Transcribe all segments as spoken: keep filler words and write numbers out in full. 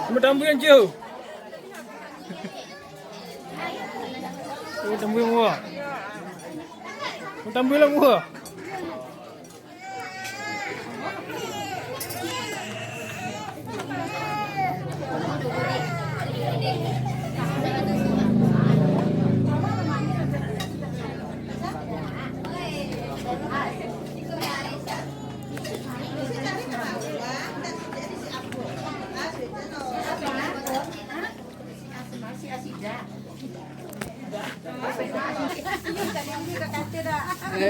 Tambah-tambah, Anjo. Oh, tambah murah. Oh, tambah lah murah.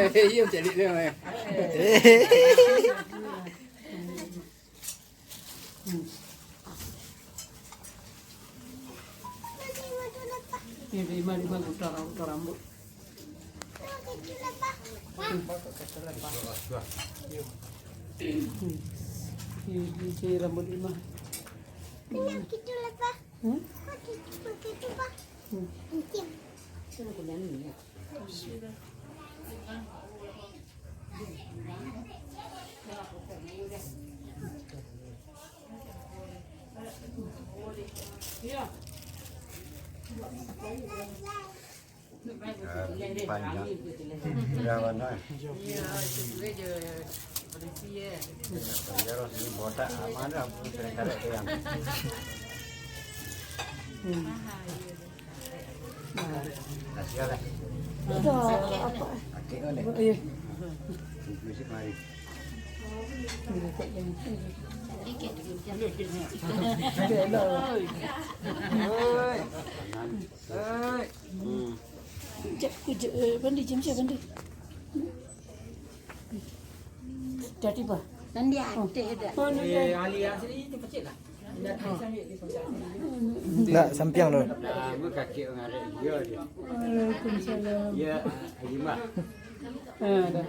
Eh, iyo, caliak tu, eh. Ini lima, lima, putar, putar rambut. Ini, ini rambut lima. Hmm? Hmm. Ah, panjang. Sudah warna. Iya, itu juga je polisi, ya. Panjang sini botak, aman dah, aku sudah karet tu yang. Hmm. Nah, siap dah. Dah, apa? Sakit kan, dek? Iya. Musik mari. Oi. Oi. Hmm. Kujak, kujak, eh, Pandi, jam siapa, Pandi? Dah tiba? Nan di ateh dah. Oh, nan di ateh. Eh, ahli asli tu pecik lah. Nak sampiang dulu. Nah, gua kaki ngarik dia je. Waalaikumsalam. Ya, Haji Mah. Ah, dah.